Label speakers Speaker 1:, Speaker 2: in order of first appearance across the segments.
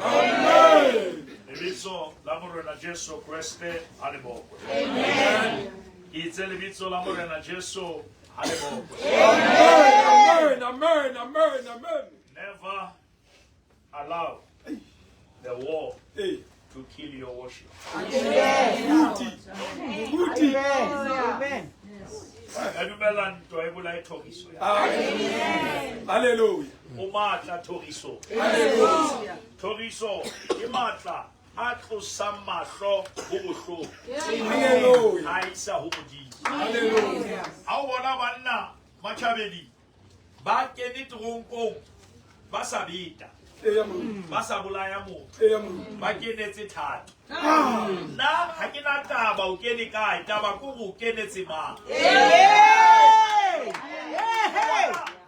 Speaker 1: Amen. Lebitso la Morena Jesu Kreste ha le bokwe. Amen. Ke itse lebitso la Morena Jesu ha le bokwe.
Speaker 2: Amen. Amen. Amen. Amen.
Speaker 1: Never allow the war
Speaker 2: Hey.
Speaker 1: to kill your worship.
Speaker 2: Moruti. Moruti.
Speaker 3: Amen.
Speaker 1: Ka dumela ntwa e bolaye thoriso ya.
Speaker 2: Hallelujah.
Speaker 1: O matla thoriso.
Speaker 2: Hallelujah.
Speaker 1: Thoriso ke matla a tlosang mahlo ho bohloko.
Speaker 2: Hallelujah.
Speaker 1: A isa ho Modimo.
Speaker 2: Hallelujah.
Speaker 1: Ha o bona banna Matjhabedi ba kene teronkong ba sa beta,
Speaker 2: Eya moruti.
Speaker 1: ba sa bolaya motho,
Speaker 2: Eya moruti.
Speaker 1: ba kenetse thato. Nna ha ke na taba o kene kae, taba ke hore o kenetse mang.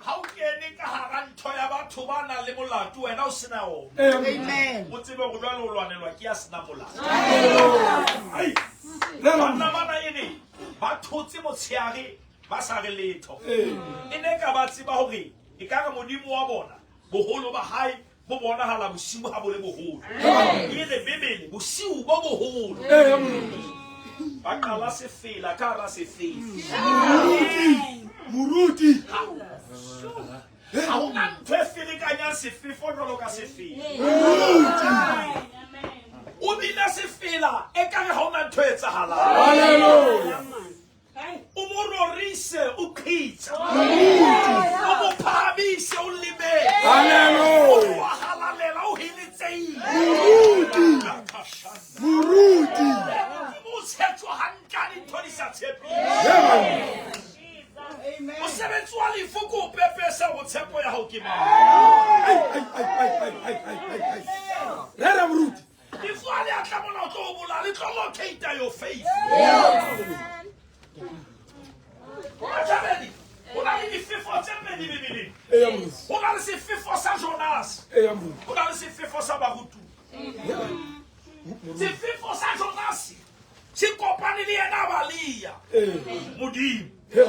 Speaker 1: Ha o kene ka hara ntho ya batho ba nang le molato, wena o sena ona.
Speaker 2: Eya moruti.
Speaker 3: Amen.
Speaker 1: O tsebe hore jwale o lwanelwa ke ya sena molato.
Speaker 2: Ai. Rera
Speaker 1: Banna
Speaker 2: moruti.
Speaker 1: bana ene ba thotse motshehare ba sa re letho.
Speaker 2: Ee.
Speaker 1: E ne ka ba tseba hore e ka re Modimo wa bona boholo ba hae bo bonahala bosiu ha bo le boholo. E re Bibele bosiu bo boholo.
Speaker 2: Eya moruti.
Speaker 1: Ba qala sefela ka hara sefefo.
Speaker 2: Moruti.
Speaker 1: Ha hona ntho e ferekanyang sefefo jwalo ka sefela. O bina sefela ekare ha hona ntho e etsahalang.
Speaker 2: Hallelujah.
Speaker 1: O mo rorise o qhitsa. O mo phahamise o lebele.
Speaker 2: Hallelujah.
Speaker 1: Wa halalela o heletsehile.
Speaker 2: Moruti. Moruti.
Speaker 1: Modimo o tshetswa hantle ha dintho di sa tshepise.
Speaker 2: Yeah.
Speaker 1: Mosebetsi wa lefu ke o pepesa hore tshepo ya hao ke mang.
Speaker 2: Ai ai ai ai ai ai ai ai ai. Rera moruti.
Speaker 1: Lefu ha le a tla mona o tlo o bolaya, le tlo locate your faith. Matjhabedi, ho na le difefo tse pedi Bibeleng.
Speaker 2: Eya moruti.
Speaker 1: Ho na le sefefo sa Jonas,
Speaker 2: Eya moruti.
Speaker 1: ho na le sefefo sa barutuwa. Sefefo sa Jonas se kopane le yena a baleya
Speaker 2: Ee.
Speaker 1: Modimo.
Speaker 2: He.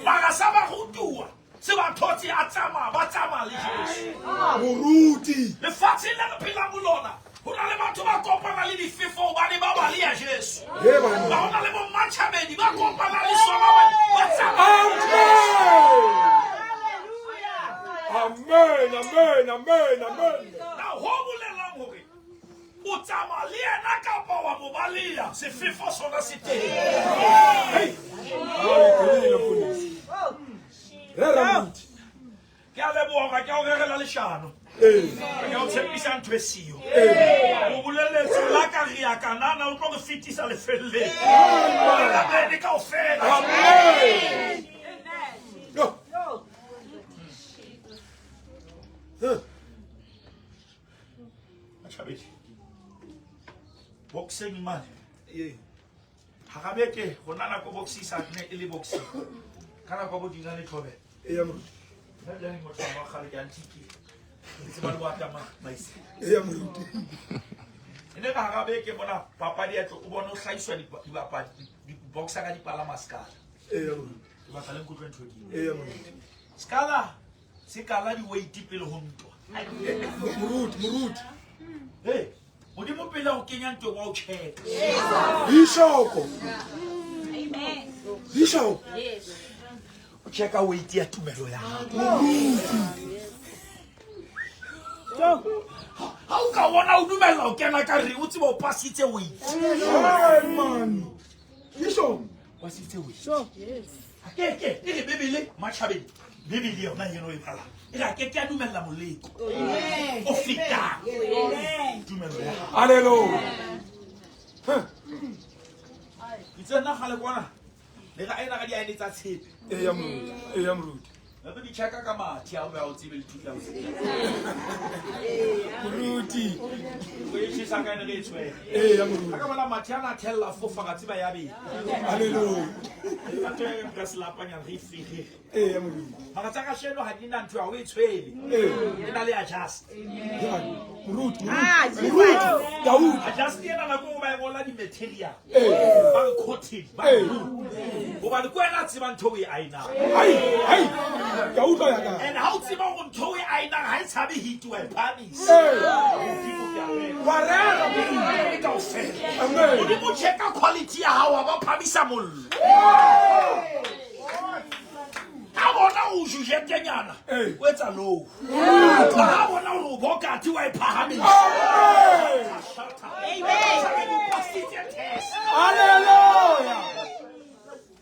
Speaker 1: Mara sa barutuwa se ba thotse a tsamaya, ba tsamaya le Jesu.
Speaker 2: Moruti.
Speaker 1: Lefatsheng le re phelang ho lona, ho na le batho ba kopana le difefo hobane ba baleya Jesu.
Speaker 2: He bana.
Speaker 1: Ba ho na le bo Mmatjhabedi ba kopana le sona hobane ba tsamaya le Jesu.
Speaker 2: Amen. Amen. Amen. Amen.
Speaker 1: Na ho bolelang hore o tsamaya le yena kapa wa mo baleya, sefefo sona se teng.
Speaker 2: Hey. Hallelujah mfundisi. Rera moruti.
Speaker 1: Ke a leboha hore ha ke a o rerela leshano.
Speaker 2: Ee.
Speaker 1: Ha ke a o tshepisa ntho e siyo.
Speaker 2: Ee.
Speaker 1: O boleletse la ka re ya Kanana o tlo re fetisa lefelleng. Re lapele kaofela.
Speaker 2: Amen. Yo. Huh.
Speaker 1: Matjhabedi. Boxing mane.
Speaker 2: Ee.
Speaker 1: Hara beke rona nako boxing sa ne e le boxing. Ka nako ya bo Dingane Thobela.
Speaker 2: Eya moruti.
Speaker 1: Nna jwale motho wa kgale ke a ntiki. Ke tseba le boata maise.
Speaker 2: Eya moruti.
Speaker 1: E ne ka hara beke mona papadi ya tlo o bone o hlahiswa dibapadi di-boxer ka dipalama skala.
Speaker 2: Eya moruti.
Speaker 1: Ke batla le nkutlwe ntho e ke.
Speaker 2: Eya moruti.
Speaker 1: Skala se kala di-weight pele ho ntwa.
Speaker 2: Moruti, moruti.
Speaker 1: Hey, Modimo pele ho kenya ntweng wa o check.
Speaker 2: Bishop. Bishop.
Speaker 1: O checka weight ya tumelo ya hao. Ha o ka bona o dumella ho kena ka ring, o tsebe o pasitse weight.
Speaker 2: Hey man. Bishop.
Speaker 1: Pasitse weight. A ke ke e re Bibele Matjhabedi. Bibele yona eno e balang. E re a ke ke a dumella moleko o fetang tumelo ya hao.
Speaker 2: Hallelujah. Huh.
Speaker 1: Itse nna kgale kwana le ga ena ka diaene tsa tshepe.
Speaker 2: Eya moruti. Eya moruti.
Speaker 1: Ne re di checka ka mathe a o be a o tsebe le thuto ya ho tsebe.
Speaker 2: Moruti.
Speaker 1: O e tjhesa ka ene re e tshwere.
Speaker 2: Eya
Speaker 1: Ha
Speaker 2: moruti.
Speaker 1: ka bona mathe ana a thella fofa ka tseba ya beng.
Speaker 2: Hallelujah.
Speaker 1: Ka ntho e nka selapanyana re e fege.
Speaker 2: Eya moruti.
Speaker 1: Mara tsa kasheno ha di na ntho ya o e tshwele.
Speaker 2: Ee.
Speaker 1: E na le adjust.
Speaker 2: Ya, Moruti,
Speaker 3: Ah,
Speaker 2: moruti. Moruti. Daud.
Speaker 1: Adjust ena nako e nngwe ba e ngola di-material.
Speaker 2: Ee.
Speaker 1: Ba re cotton, ba re
Speaker 2: Ee.
Speaker 1: wool. Hobane ke wena a tsebang ntho eo o e aenang.
Speaker 2: Ai, ai. Ke a utlwa ya ka.
Speaker 1: And ha o tseba hore ntho eo o e aenang ha e tshabe heat, wa e phahamisa.
Speaker 2: Ee.
Speaker 1: Modimo ke a
Speaker 2: Wa rera moruti.
Speaker 1: E kaofela.
Speaker 2: Amen.
Speaker 1: Modimo checka quality ya hao a ba phamisa mollo. Ha bona o jujetenyana
Speaker 2: Ee.
Speaker 1: o etsa low. Ha bona hore o bokati wa e phahamisa.
Speaker 2: Amen.
Speaker 1: Amen. O pasitse test.
Speaker 2: Hallelujah.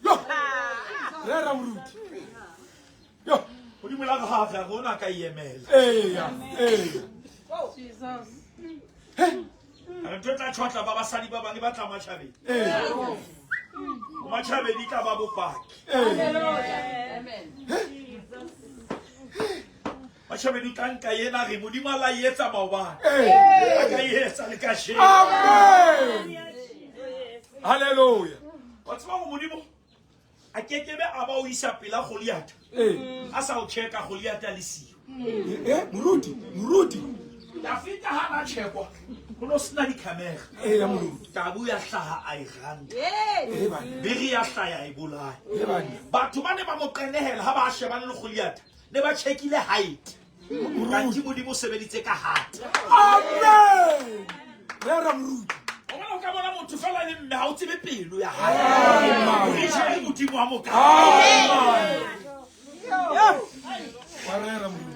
Speaker 2: Yo. Rera moruti. Yo.
Speaker 1: Modimo la re ha rona ka e emela.
Speaker 2: Eya. Eya.
Speaker 3: Jesus.
Speaker 1: Re ntho e tla tjhwatla ba basadi ba bang ba tla matjhabeng.
Speaker 2: Eya.
Speaker 1: Matjhabeng di tla ba bopaki.
Speaker 2: Eya.
Speaker 3: Amen.
Speaker 1: Matjhabeng di tla nka ena re Modimo a la e etsa maobane.
Speaker 2: Eya.
Speaker 1: A ka e etsa le kajeno.
Speaker 2: Amen. Hallelujah.
Speaker 1: Wa tseba hore Modimo a kekebe a ba o isa pela Goliath.
Speaker 2: Ee.
Speaker 1: A sa o checka Goliath a le siyo.
Speaker 2: Eh, moruti, moruti.
Speaker 1: Dafita ha na checkwa, ho no sena di-camera.
Speaker 2: Eya moruti.
Speaker 1: Tabu ya hlaha a e ranta.
Speaker 2: Eh banna.
Speaker 1: Bere ya hlaya e bolaya.
Speaker 2: Eh banna.
Speaker 1: Batho ba ne ba mo qenehela ha ba shebane le Goliath. Ne ba checkile height. Kanti Modimo o sebeditse ka heart.
Speaker 2: Amen. Rera moruti.
Speaker 1: O bona o ka bona motho fela le mme ha o tsebe pelo ya hae. O itjhebe le Modimo wa mokae.
Speaker 2: Wa rera moruti.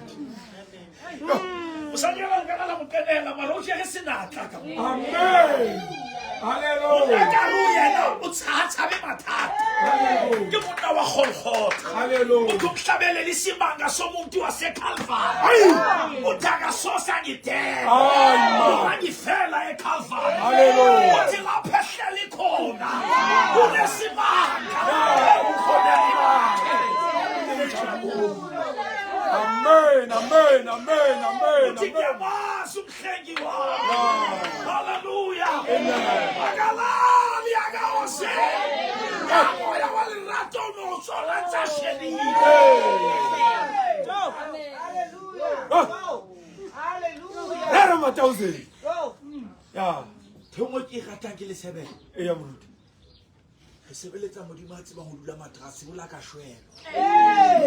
Speaker 1: Mosadi ena nka la mo qenehela mara o jere senatla ka mo.
Speaker 2: Amen. Hallelujah.
Speaker 1: Ka re ho yena o tshabe mathata.
Speaker 2: Hallelujah.
Speaker 1: Ke monna wa Golgotha.
Speaker 2: Hallelujah.
Speaker 1: Uthi umhlabeleli isimanga somuntu waseCalvary. Uthi akasosa ngidela.
Speaker 2: Hayi, ma.
Speaker 1: Wangifela eCalvary.
Speaker 2: Hallelujah.
Speaker 1: Uthi lapho ehleli khona kunesimanga ebukhoneni bakhe.
Speaker 2: Amen. Amen. Amen. Amen.
Speaker 1: Uthi
Speaker 2: Amen.
Speaker 1: ngiyamazi umhlengi wami. Hallelujah. Akalali akaoseli. Moya wa lerato o no tsona tsa shebile.
Speaker 2: Ah. Rera Matauzen. Ya.
Speaker 1: Ntho e nngwe ke e ratang ke lesebele.
Speaker 2: Eya moruti.
Speaker 1: Re sebeletsa Modimo a tsebang ho dula materaseng, o la ka shwelwa.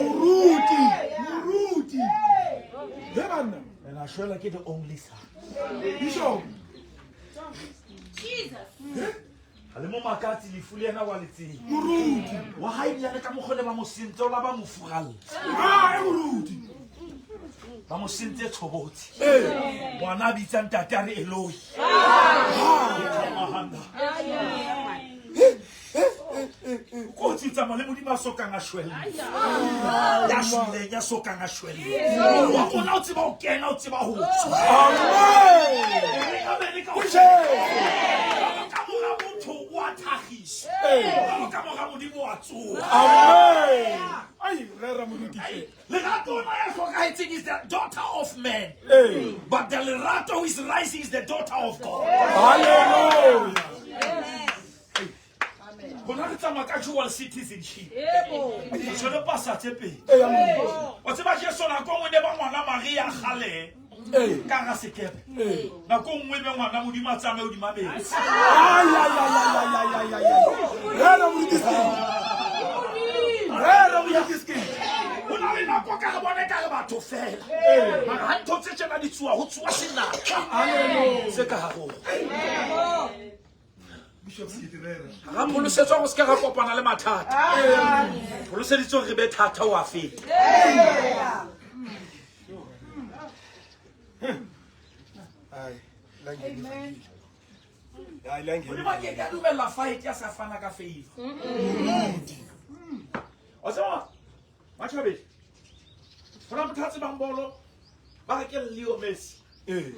Speaker 2: Moruti. Moruti. He banna.
Speaker 1: And a shwelwa ke the only son.
Speaker 2: Bishop.
Speaker 3: Jesus.
Speaker 1: Ha le mo makatse lefu le yena wa le tseba.
Speaker 2: Moruti.
Speaker 1: Wa hae ebilane ka mokgwa o ne ba mo sentse, o la ba mo furalla.
Speaker 2: Ah, moruti.
Speaker 1: Ba mo sentse tshobotsi.
Speaker 2: Ee.
Speaker 1: Ngwana a bitsa ntate a re Eloi. Kotsi tsamaya le Modimo a sokang a shwella. Ya shweleng, ya sokang a shwella. Wa rona o tseba ho kena, o tseba ho tswa.
Speaker 2: Amen.
Speaker 1: Amen. Ka
Speaker 2: Jesu.
Speaker 1: mora motho o a thakgiswa. Ka mora Modimo wa tsoha.
Speaker 2: Amen. Ai, rera moruti.
Speaker 1: Lerato ona ya hlokahetseng is the daughter of man.
Speaker 2: Ee.
Speaker 1: But the Lerato who is rising is the daughter of God.
Speaker 2: Hallelujah.
Speaker 1: Rona re tsamaya ka dual citizenship. Re tshwere pasa tse pedi.
Speaker 2: Eya moruti.
Speaker 1: Wa tseba Jesu nako e nngwe ne ba ngwana Maria kgale
Speaker 2: Ee.
Speaker 1: ka hara sekepe.
Speaker 2: Ee.
Speaker 1: Nako e nngwe be ngwana Modimo a tsamaye hodima metsi.
Speaker 2: Ai, ai, ai, ai, ai, ai, ai, ai. Rera moruti Skeng. Rera moruti Skeng.
Speaker 1: Ho na le nako ka re bone ka re batho fela. Mara ha ntho tse tjena di tsuwa, ho tsuwa senatla. Se ka hare ho rona.
Speaker 2: Bishop Skete rera.
Speaker 1: Ra pholosetswa go se ke ra kopana le mathata. Pholoseditswe hore re be thata ho a feta.
Speaker 2: Ai, la ngene. Ai, la ngene.
Speaker 1: Modimo a ke ke a dumella fight ya sa fana ka favor. Wa tseba, Matjhabeng, ho na motho a tsebang bolo, ba re ke Leo Messi.
Speaker 2: Ee.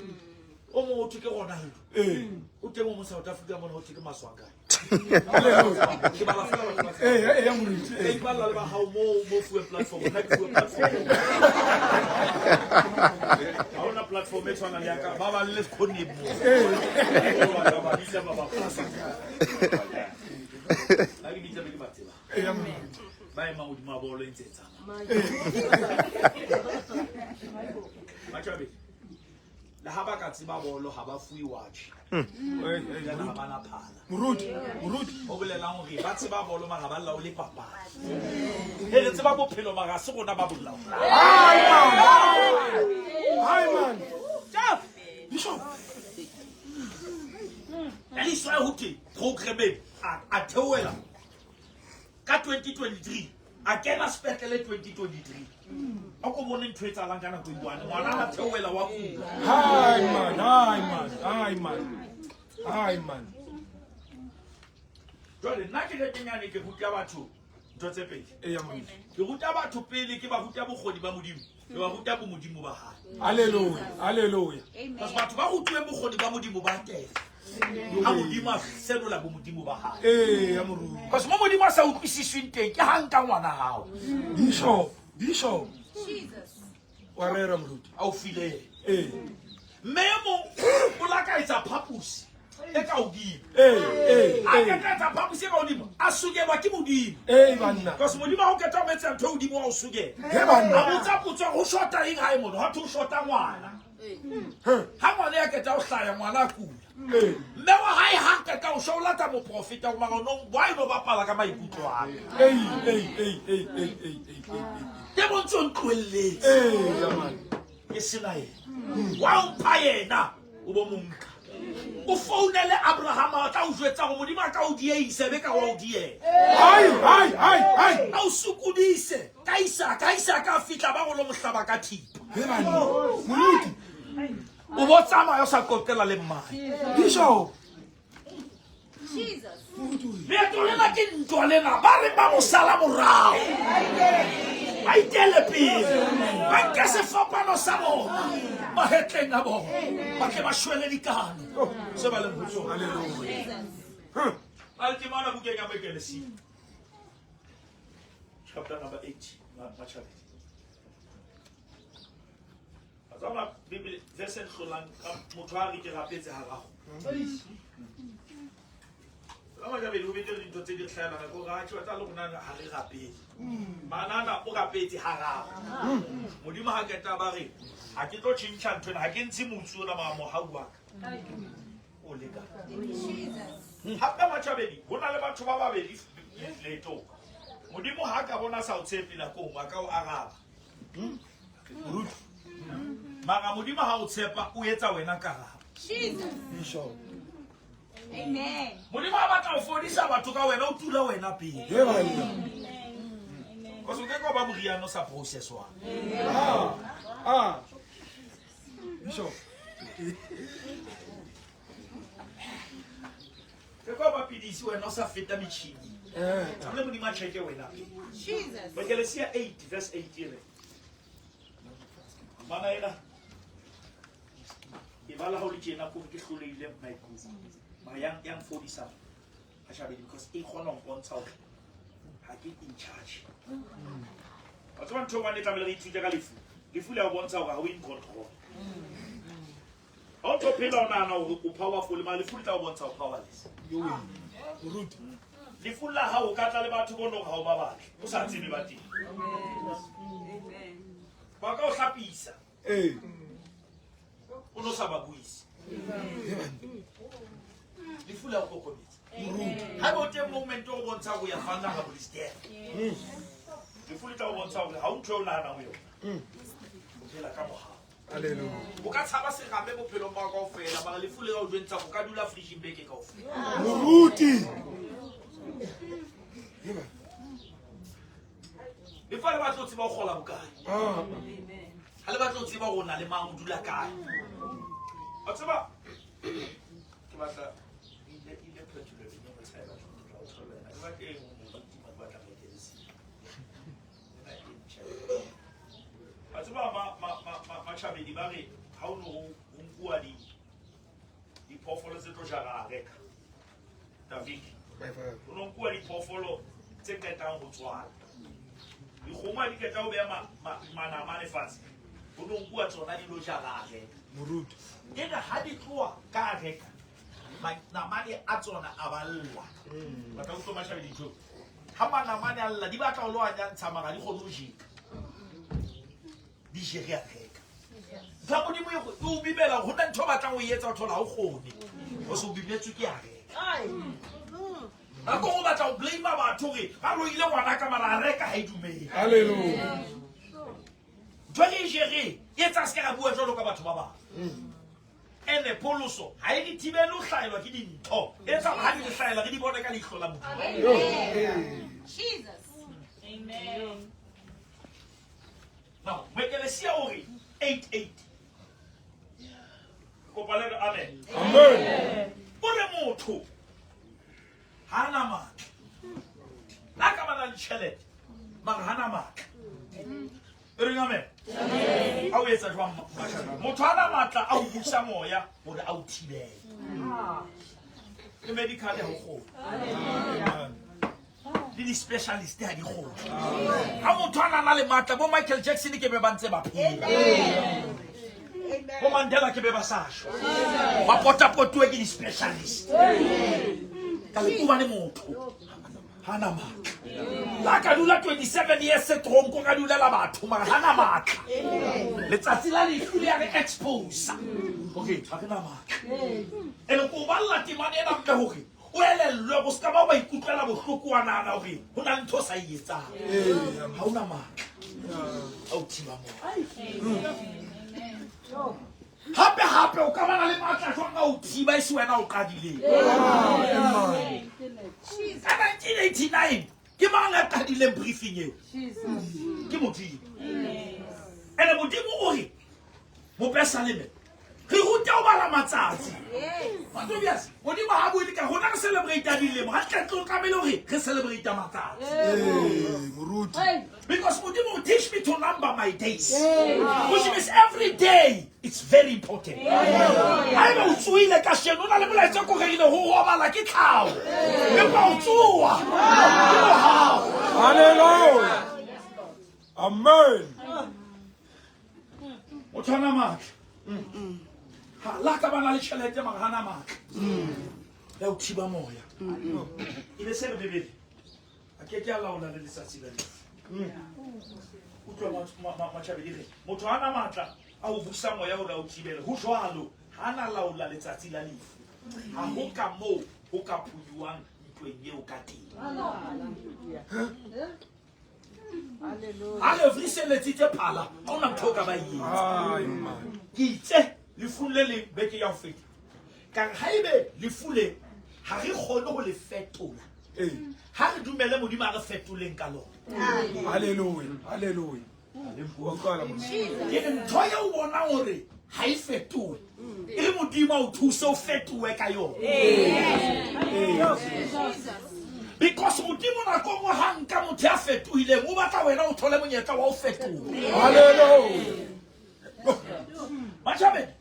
Speaker 1: O mong ho thwe ke Ronaldo.
Speaker 2: Ee.
Speaker 1: O teng o mong South Africa mona ho thwe ke Maswanganyi.
Speaker 2: Hallelujah.
Speaker 1: Ke bala fela batho ba tsebang.
Speaker 2: Ee, eya moruti.
Speaker 1: Ke
Speaker 2: Ee.
Speaker 1: ipalla le ba hao moo fuwe platform. Nna ke fuwe platform. Ha hona platform e tshwanang le ya ka. Ba ba le sekgoni moo. Ba ba bitsa ba ba. Nna ke bitsa be ke ba tsebang.
Speaker 2: Eya moruti.
Speaker 1: Ba emang hodima bolo e ntse e tsamaya. Matjhabeng, le ha ba ka tseba bolo ha ba fuwe watch. Jana ha ba na phala.
Speaker 2: Moruti, moruti.
Speaker 1: Ho bolelang hore ba tseba bolo mara ha ba laole papadi. He re tseba bophelo mara ha se rona ba bo laolang.
Speaker 2: Ai man. Ai man. Bishop.
Speaker 1: That is why ho thwe programmeng a theohela ka 2023 a kena sepetlele 2023. A ko bone ntho e etsahalang ka nako e one. Ngwana a theohela wa kula.
Speaker 2: Hi man, hi man, hi man. Hi man.
Speaker 1: Jwale nna ke kenyane ke ruta batho ntho tse pedi.
Speaker 2: Eya moruti.
Speaker 1: Ke ruta batho pele ke ba ruta bokgoni ba Modimo, ke ba ruta bomodimo ba hae.
Speaker 2: Hallelujah. Hallelujah.
Speaker 1: Because batho ba rutuweng bokgoni ba Modimo ba tela. Ha Modimo a senola bomodimo ba hae.
Speaker 2: Eya moruti.
Speaker 1: Because mo Modimo a sa utlwisisweng teng ke ha nka ngwana hao
Speaker 2: Bishop, Bishop.
Speaker 3: Jesus.
Speaker 2: Wa rera moruti.
Speaker 1: a o file.
Speaker 2: Ee.
Speaker 1: Mme e mong o la ka etsa phaposi e ka hodimo.
Speaker 2: Ee, ee,
Speaker 1: A
Speaker 2: ee.
Speaker 1: keta etsa phaposi e ka hodimo, a sokelwa ke Modimo.
Speaker 2: Ee banna.
Speaker 1: Because Modimo ha o keta o mo etsa ntho e hodimo wa o sokela.
Speaker 2: He banna.
Speaker 1: A botsa potso ho shota eng hae mono? Ha thwe ho shota ngwana. Ha ngwana ya keta ho hlaya ngwana a kula.
Speaker 2: Ee.
Speaker 1: Mme wa hae ha keta ho shwa o lata moprofeta ho mara no why no bapala ka maikutlo a ka.
Speaker 2: Ei, ei, ei, ei, ei, ei, ei, ei.
Speaker 1: Ke bontse o ntlohelletse.
Speaker 2: Ee, ya man.
Speaker 1: Ke sena yena. Wa o mpha yena o bo mo nka. O founele Abraham a tla o jwetsa hore Modimo a ka o dieisa be ka wa o diela.
Speaker 2: Hai, hai, hai, hai.
Speaker 1: A o sokodise ka isa ka isa ka fihla ba go lo mohlaba ka thipa.
Speaker 2: He banna. Moruti.
Speaker 1: O bo tsamaya o sa qoqela le mmae.
Speaker 2: Bishop.
Speaker 3: Jesus.
Speaker 1: Leeto lena ke ntwa lena ba reng ba mo sala morao. Ba itele pele. Ba nke sefapano sa bona mahetleng a bona. Ba tle ba shwele dikano se ba leng ho tsona.
Speaker 2: Hallelujah.
Speaker 1: A le temana bukeng ya Moekelesia. Chapter number 8, Matjhabeng. Wa tseba Bibele verse e hlolang ka motho a re ke rapetse hararo. Ka Matjhabeng ho betere dintho tse di re hlahelang nako hore atjhe wa tseba le rona ha re rapele. Manana o rapetse hararo. Modimo ha keta ba re ha ke tlo tjhentjha ntho ena, ha ke ntshe motsu ona mara mohau wa ka. O leka.
Speaker 3: Jesus.
Speaker 1: Hape Matjhabeng ho na le batho ba babedi leetong. Modimo ha ka bona sa o tshepe nakong a ka o araba.
Speaker 2: Moruti.
Speaker 1: Mara Modimo ha o tshepa o etsa wena karabo.
Speaker 3: Jesus.
Speaker 2: Bishop.
Speaker 3: Amen.
Speaker 1: Modimo ha batla ho fodisa batho ka wena o tula wena pele.
Speaker 2: He banna.
Speaker 1: Because o ke ke wa ba moriana o sa processwang.
Speaker 2: Ah. Ah. Bishop.
Speaker 1: Ke ke wa ba pidisi wena o sa feta metjhini.
Speaker 2: Eh.
Speaker 1: Tlamehile Modimo a check-e wena pele.
Speaker 3: Jesus.
Speaker 1: Moekelesia 8 verse 8 e re. Mana ena e bala ha o le tjena ko ke hlolehile maikutlo. Mara yang fodisa Matjhabeng because e kgona ho mpontsha hore ha ke in charge. Wa tseba ntho e one e tlamehile re ithute ka lefu. Lefu le a o bontsha hore ha o in control. Ha o ntso phela o nahana hore o powerful, mara lefu le tla o bontsha o powerless.
Speaker 2: Moruti.
Speaker 1: Lefu la hao o ka tla le batho bo nong ha o ba batle, o sa tsebe ba teng. Ba ka o hlapisa.
Speaker 2: Ee.
Speaker 1: O no sa ba buise.
Speaker 2: He banna.
Speaker 1: Lefu la o kokobetsa.
Speaker 2: Moruti.
Speaker 1: Ha o teng moment o bontsha ho ya vulnerable is death. Lefu le tla o bontsha hore ha o ntho eo o nahanang ho yona. O phela ka mohau.
Speaker 2: Hallelujah.
Speaker 1: O ka tshaba serame bophelong ba hao kaofela, mara lefu le ka o jwentsha hore o ka dula fridging beke kaofela.
Speaker 2: Moruti. He banna.
Speaker 1: Lefu ha le batle ho tseba ho kgola bokae.
Speaker 2: Ah.
Speaker 1: Ha le batle ho tseba hore o na le mang, o dula kae. Wa tseba, ke batla ile phetolelo e nngwe e batla ke tla o thola yona. Ke batla e nngwe moruti, ke batla Moekelesia. Ena e ntjha. Wa tseba Matjhabeng ba re ha o no ho nkuwa diphoofolo tse tlo jara areka. David. O no nkuwa diphoofolo tse qetang ho tswala. Dikgomo ha di qeta ho beha manama lefatshe, ho no nkuwa tsona di lo jara areka.
Speaker 2: Moruti.
Speaker 1: Ena ha di tloha ka areka, manamane a tsona a ba lla. Batla utlwa Matjhabeng dintho. Ha manamane a lla, di batla ho lo a nyantsha mara ha di kgone ho jeka. Di jere areka. Ntho ya Modimo e o bibela hore ho na ntho o batlang ho e etsa o thola ha o kgone. O se o bibetswe ke areka. Nako o batla ho blame batho hore ba loile ngwana ka mara areka ha e dumele.
Speaker 2: Hallelujah.
Speaker 1: Ntho e jereng e etsa se ka ra bua jwalo ka batho ba bang. Ene pholoso ha e re thibele ho hlahelwa ke dintho. E etsa hore ha di re hlahela re di bone ka leihlo la Modimo.
Speaker 3: Amen. Jesus.
Speaker 4: Amen.
Speaker 1: Now, Moekelesia o re 8-8. Kopa le re amen.
Speaker 2: Amen.
Speaker 1: O re motho ha a na matla. Le ha ka ba na le tjhelete, mara ha na matla. E reng amen? A o etsa jwang mashano? Motho ha na matla a ho busa moya hore a o thibele. Le medical ha o kgone. Le di-specialist ha di kgone. Ha motho a na le matla, bo Michael Jackson ke be ba ntse ba phela. Bo Mandela ke be ba sa shwa. Ba potapotuwe ke di-specialist. Ka le hobane motho ha na matla. La ka dula 27 years tronko ka dulela batho mara ha na matla. Letsatsi la lefu le ya re expose. Okay, ha re na matla. Ene ko balla temane ena mme hore o elellwe go ska ba wa ikutlwela bohloko wa nahana hore ho na le ntho o sa e etsang. Ha o na matla. A o thiba moya. Hape hape o ka bana le matla jwang a o thiba e se wena o qadileng. Ka 1989 ke mang a qadileng briefing eo? Ke Modimo. Ene Modimo o re mopesaleme re rute ho bala matsatsi. Matobias, Modimo ha bue le ka rona re celebrate dilemo. Ha tla tlo tlamehile hore re celebrate matsatsi.
Speaker 2: Moruti.
Speaker 1: Because Modimo will teach me to number my days. Which means every day it's very important. Haeba o tsohile kasheno o na le molaetsa ko rerile ho robala ke tlhaho. Empa o tsoha ke mohau.
Speaker 2: Hallelujah. Amen.
Speaker 1: Motho ha na matla. Ha la ka ba na le tjhelete mara ha na matla. Ya o thiba moya. E be se re Bibele. A ke ke a laola le letsatsi la lefu. Utlwa matjhabedi re motho ha na matla a ho busa moya hore a o thibele. Ho jwalo ha na laola letsatsi la lefu. Ha ho ka moo ho ka phonyuwang ntweng eo ka teng. Ha referee se letsitse phala, ha hona ntho o ka ba e etsa.
Speaker 2: Ai man.
Speaker 1: Ke itse lefung le leng beke ya ho feta. Ka re haebe lefu le ha re kgone ho le fetola. Ha re dumele Modimo a re fetoleng ka lona.
Speaker 2: Hallelujah. Hallelujah. Wa utlwala moruti.
Speaker 1: Ke re ntho eo o bonang hore ha e fetohe. E re Modimo a o thuse o fetohe ka yona. Because Modimo nako nngwe ha nka motho ya fetohileng, o batla wena o thole monyetla wa ho fetoha.
Speaker 2: Hallelujah.
Speaker 1: Matjhabeng,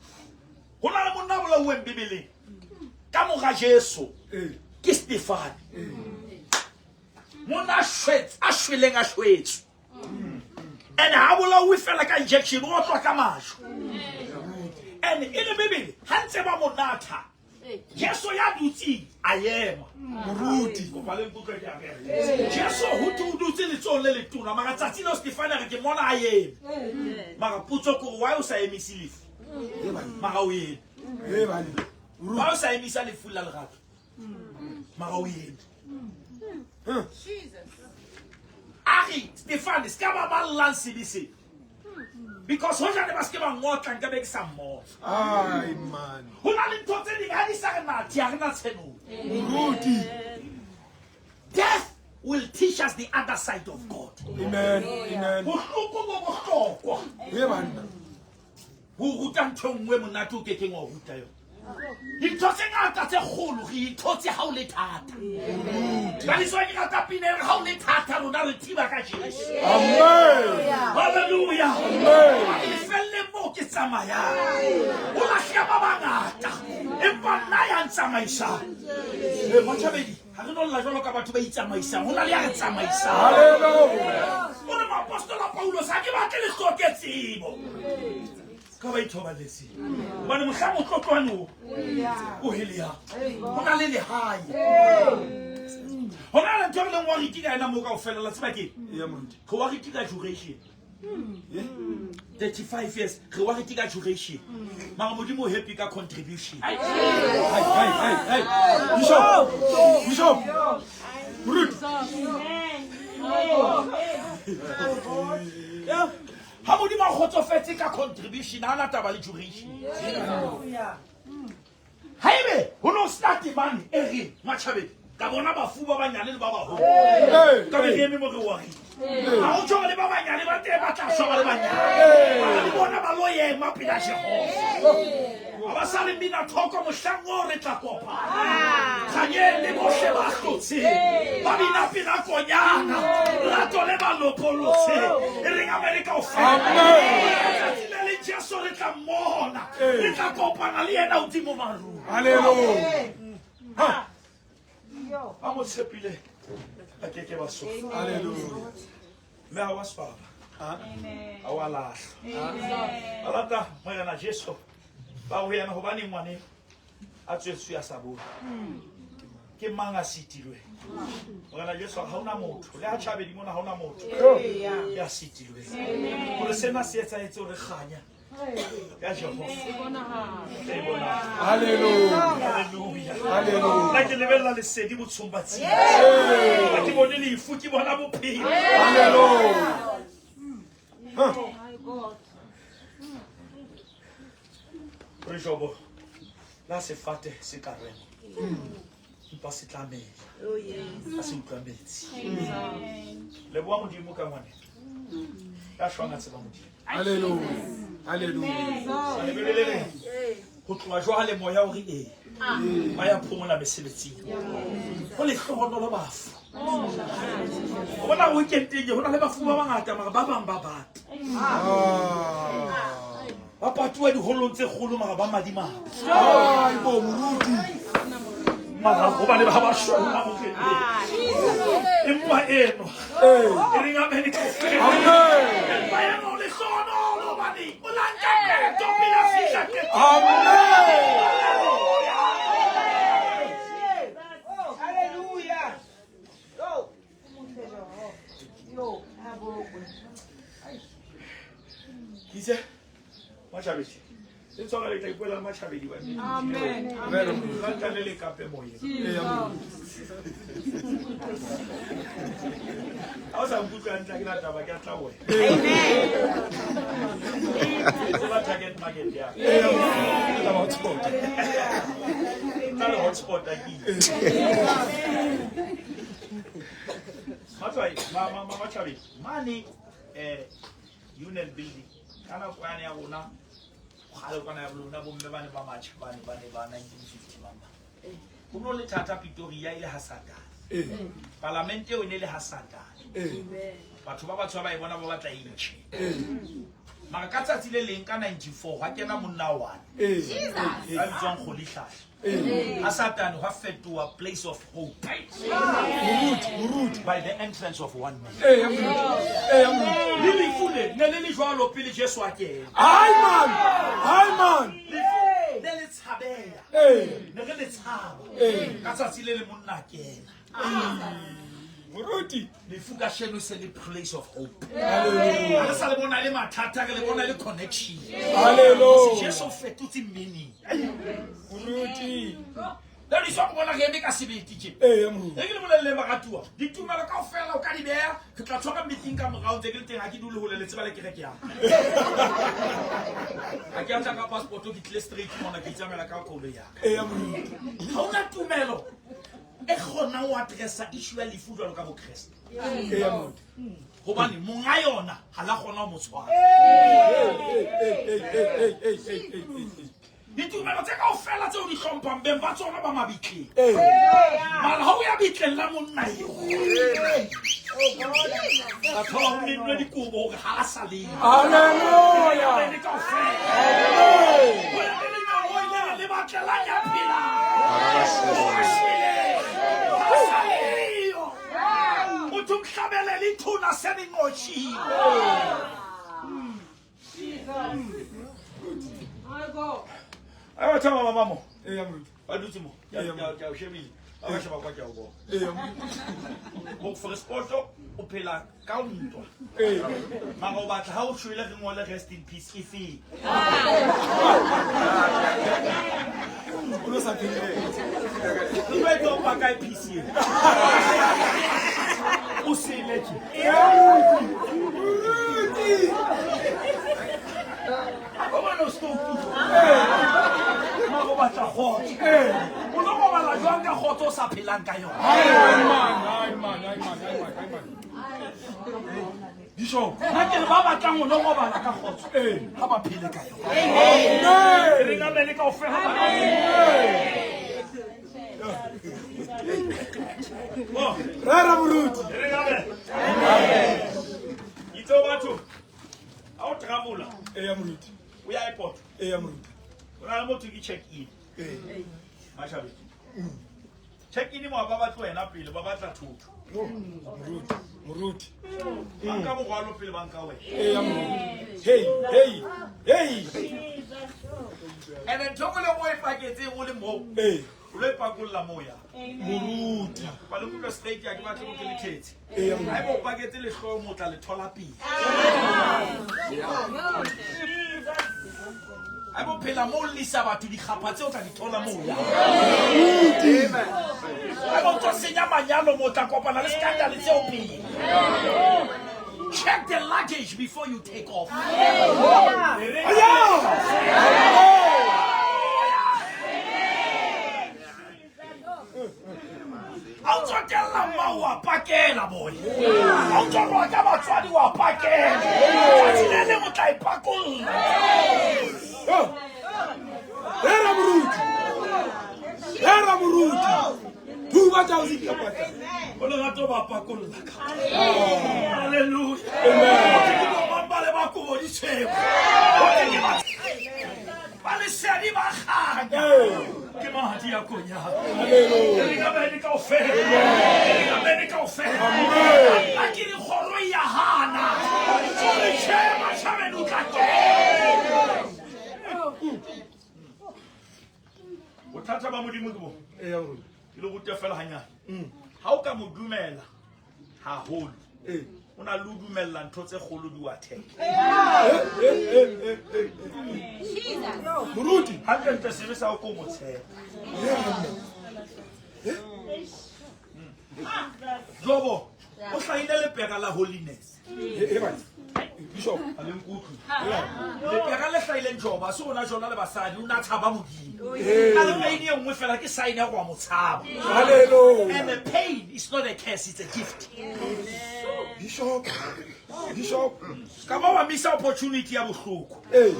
Speaker 1: ho na le monna a bolauweng Bibeleng ka mora Jesu ke Stefane. Monna a shwetse, a shweleng a shwetswe. And ha bolauwe fela ka injection, o otlwa ka majwe. And e le Bibele, ha ntse ba mo natha, Jesu ya dutseng a ema.
Speaker 2: Moruti.
Speaker 1: Kopa le nkutlwe ke a rera. Jesu ho thwe o dutse letsohong le letona, mara tsatsi leo Stefane a re ke mona a eme. Mara potso ke hore why o sa emise lefu? Mara o eme.
Speaker 2: Eh banna.
Speaker 1: Why o sa emisa lefu la lerato? Mara o eme.
Speaker 3: Jesus.
Speaker 1: A re Stefane se ka ba ballang sebe se. Because hojane ba se ke ba ngotla nka be ke sa mmotla.
Speaker 2: Ai man.
Speaker 1: Ho na le ntho tse ding ha di sa re nathe ha re na tshenolo.
Speaker 2: Moruti.
Speaker 1: Death will teach us the other side of God.
Speaker 2: Amen. Amen.
Speaker 1: Bohloko bo bohlokwa
Speaker 2: Eh banna.
Speaker 1: ho ruta ntho e nngwe monate o kekeng wa ruta yona. Dintho tse ngata tse kgolo re ithotse ha o le thata. Ka leswa ke rata pina e re ha o le thata rona re thiba ka Jesu.
Speaker 2: Amen.
Speaker 1: Hallelujah.
Speaker 2: Amen.
Speaker 1: Ke lefelle moo ke tsamayang. Ho lahleha ba bangata. Empa nna ya ntsamaisang. Matjhabedi, ha re no lla jwalo ka batho ba itsamaisang. Ho na le ya re tsamaisang.
Speaker 2: Hallelujah.
Speaker 1: O re moapostola Paulos, ha ke batle le hloke tsebo. Ka ba ithobaletseng. Hobane mohlang o tlotlwane o, o heleyang. Ho na le lehae. Ho na le ntho e re leng worried ka yona moo kaofela, la tseba keng?
Speaker 2: Ya moruti.
Speaker 1: Re worried ka duration. 35 years, re worried ka duration. Mara Modimo o happy ka contribution.
Speaker 2: Hai hai hai hai. Bishop. Bishop. Moruti.
Speaker 1: Ha Modimo a kgotsofetse ka contribution, ha ana taba le duration. Qeta temane e reng matjhabeng ka bona bafu ba banyane le ba baholo. Ka be ke eme mo re wa re. Ha o tjho le ba banyane ba teng ba tla shwa ba le banyane. Ba le bona ba lo ema pela Jehova. Ha ba sa le mmina thoko mohlang oo re tla kopana. Kganyeng le bohle ba hlotseng. Ba bina pela konyana. Rato le ba lopolotse. E reng amene kaofela. Letsatsi le le Jesu re tla mmona. Re tla kopana le yena hodimo marung.
Speaker 2: Hallelujah.
Speaker 1: Ba mo tshepile ba ke ke ba sofa.
Speaker 2: Hallelujah.
Speaker 1: Mme ha wa swaba. Ha wa lahlwa. Ba lata Morena Jesu. Ba ho yena hobane ngwane a tswetswe a sa bone. Ke mang a sitilweng? Morena Jesu ha hona motho. Le ha tjhabedi mona ha hona motho ya sitilweng. Hore sena se etsahetse hore kganya ya Jehova e bonahale.
Speaker 2: Hallelujah.
Speaker 1: Hallelujah.
Speaker 2: Hallelujah.
Speaker 1: Nna ke lebella lesedi botshong ba tshipi. Ha ke bone lefu ke bona bophelo.
Speaker 2: Hallelujah.
Speaker 1: Re jobo la sefate se ka rema. Empa se tla mela. Ha se utlwa metsi. Leboha Modimo ka ngwane. Ya shwang a tseba Modimo.
Speaker 2: Hallelujah. Hallelujah.
Speaker 1: Sa lebelele le ho tloha jwale moya o re ee. Ba ya phomola mesebetsing. Ho lehlohonolo bafu. O bona weekend-eng e, ho na le bafu ba bangata mara ba bang ba bata.
Speaker 2: Ah.
Speaker 1: Ba patuwa diholong tse kgolo mara ba madimabe.
Speaker 2: Ai bo moruti.
Speaker 1: Mara hobane ba ba shwella moreneng. Empa eno e reng amene kaofela.
Speaker 2: Amen.
Speaker 1: Empa eno lehlohonolo hobane o la nka qeto pele a fihla qetong.
Speaker 2: Amen.
Speaker 5: Hallelujah. Go. Yo,
Speaker 1: Ke itse Matjhabedi. Le tshwara le tla ipuela le Matjhabedi wa mme.
Speaker 4: Amen.
Speaker 1: La ntla le le kape moyeng. Ha o sa nkutlwe hantle ha ke na taba ke a tla ho wena. Tseba target market ya ka.
Speaker 2: Ke tla ba hotspot.
Speaker 1: Tla le hotspot a ke ile. Matswai, Matjhabedi, mane Union Building ka nako yane ya rona kgale kwana ya lona bomme ba ne ba matjha ba ne ba ne ba 1950 mama. Ho no le thata Pretoria e le ha Satane. Palamente eo e ne le ha Satane. Batho ba batsho ba e bona ba batla e ntjhe. Mara ka tsatsi le leng ka 94 hwa kena monna one. Ba bitswang Rolihlahla. Ha Satane hwa fetoha place of hope.
Speaker 2: Moruti, moruti.
Speaker 1: By the entrance of one man.
Speaker 2: Eh, ya moruti. Eh, ya moruti.
Speaker 1: Le lefu le ne le le jwalo pele Jesu a kena.
Speaker 2: Ai man. Ai man.
Speaker 1: Lefu ne le tshabeha.
Speaker 2: Eh.
Speaker 1: Ne re le tshaba.
Speaker 2: Eh.
Speaker 1: Ka tsatsi le le monna a kena.
Speaker 2: Moruti.
Speaker 1: Lefu ka sheno se le place of hope.
Speaker 2: Hallelujah.
Speaker 1: Ha re sa le bona le mathata re le bona le connection.
Speaker 2: Hallelujah.
Speaker 1: Jesu o fetotse meaning.
Speaker 2: Moruti.
Speaker 1: Le re so bona re eme ka sebete tje.
Speaker 2: Eh, ya moruti.
Speaker 1: E ke le bolelle baratuwa, ditumelo kaofela o ka di beha, re tla tshwara meeting ka morao ntse ke le teng ha ke dule hole le tseba le kereke ya ka. Ha ke a tla ka passport ke tlile straight mona ke itsamaela ka koloi ya ka.
Speaker 2: Eh, ya moruti.
Speaker 1: Ha hona tumelo e kgonang ho addressa issue ya lefu jwalo ka bokreste.
Speaker 2: Eh, ya moruti.
Speaker 1: Hobane monga yona ha la kgona ho mo tshwara.
Speaker 2: Eh, eh, eh, eh, eh, eh, eh, eh.
Speaker 1: Ditumelo tse kaofela tseo di hlomphang beng ba tsona ba mabitleng.
Speaker 2: Eh.
Speaker 1: Mara ha o ya bitleng la monna eo. Batho ba bang ba dikobo hore ha a sa le.
Speaker 2: Hallelujah.
Speaker 1: Le kaofela.
Speaker 2: Amen.
Speaker 1: Ho ya le lenyoloi lena le batlelang ya phelang. O shwele. Ha a sa leyo. Motho o mhlabele le thuna se nenqotjhiwe.
Speaker 4: My God.
Speaker 1: Ai batho ba ba mo.
Speaker 2: Eh, ya moruti.
Speaker 1: Ba dutse mo. Ke a o shebile. Ba ba sheba kwa ke a o bona.
Speaker 2: Eh, ya moruti.
Speaker 1: Ho Freesporto o phela ka ntwa.
Speaker 2: Eh.
Speaker 1: Mara o batla ha o shwele re ngole rest in peace e feng?
Speaker 2: O lo sa phele.
Speaker 1: Re tlo e topa kae peace ena? O sele tje.
Speaker 2: Moruti.
Speaker 1: O bona o se o kutlwa. Mara o batla kgotso. O lo robala jwang ka kgotso o sa phelang ka yona?
Speaker 2: Ai man, ai man, ai man, ai man, ai man. Bishop.
Speaker 1: Nna ke re ba batlang ho lo robala ka kgotso
Speaker 2: Ee.
Speaker 1: ha ba phele ka yona.
Speaker 2: Amen.
Speaker 1: Re ngamele kaofela. Oh,
Speaker 2: Rera moruti.
Speaker 1: re ngamele. Itse ho batho ha o travel-a
Speaker 2: Eya moruti.
Speaker 1: o ya airport
Speaker 2: Eya moruti.
Speaker 1: o na le motho ke check in
Speaker 2: Ee.
Speaker 1: Mashabedi. Check in mo ba batle wena pele ba batla thotho.
Speaker 2: Moruti. Moruti.
Speaker 1: Ba nka morwalo pele ba nka wena.
Speaker 2: Eya moruti. Hey, hey, hey.
Speaker 1: And then ntho e nngwe le e nngwe o e paketseng o le moo
Speaker 2: Ee.
Speaker 1: o lo e pakolla moo ya.
Speaker 2: Moruti.
Speaker 1: Ba le kutlwa straight ya ke batle ho ke le thetse.
Speaker 2: Eya moruti.
Speaker 1: Haeba o paketse lehloyo mo o tla le thola pele. Haeba o phela moo o llisa batho dikgapha tseo o tla di thola moo ya. Haeba o tlo senya manyalo mo o tla kopana le scandal tseo pele. Check the luggage before you take off. Ha o tsotella mma o a pakela boy. Ha o tswalwa ka batswadi o a pakela. Tsatsi le leng o tla e pakolla.
Speaker 2: Oh. Rera moruti. Rera moruti. Thuba tsa o se dikapata.
Speaker 1: O lerato ba pakolla ka. Hallelujah.
Speaker 2: Amen.
Speaker 1: Ke bo mang ba le ba kobo di tshweu. Ho thwe ke ba lesedi ba kganya. Ke madi a konyana.
Speaker 2: Hallelujah.
Speaker 1: Re ngamele kaofela. Re ngamele kaofela. Nna ke re kgoro e ya hana. O re tjhe, Mashabedi o tla kena. Bothata ba Modimo ke bo.
Speaker 2: Eya moruti.
Speaker 1: Ke le rute fela hanyane. Ha o ka mo dumela haholo,
Speaker 2: Ee.
Speaker 1: o na le ho dumella ntho tse kgolo di o attack.
Speaker 2: Eh, eh, eh, eh.
Speaker 3: Jesus.
Speaker 2: Moruti.
Speaker 1: Hantlentle sebe sa hao ke ho mo tshepa. Jobo o hlahile lepera la holiness.
Speaker 2: Eh, eh, bana. Bishop.
Speaker 1: Ha le nkutlwe. Lepera le hlahileng Jobo ha se rona jona le basadi, o na tshaba Modimo. Na le pain e nngwe fela ke sign ya gore wa mo tshaba.
Speaker 2: Hallelujah.
Speaker 1: And the pain is not a curse, it's a gift.
Speaker 2: Bishop. Bishop.
Speaker 1: Ka ba wa missa opportunity ya bohloko.
Speaker 2: Ee.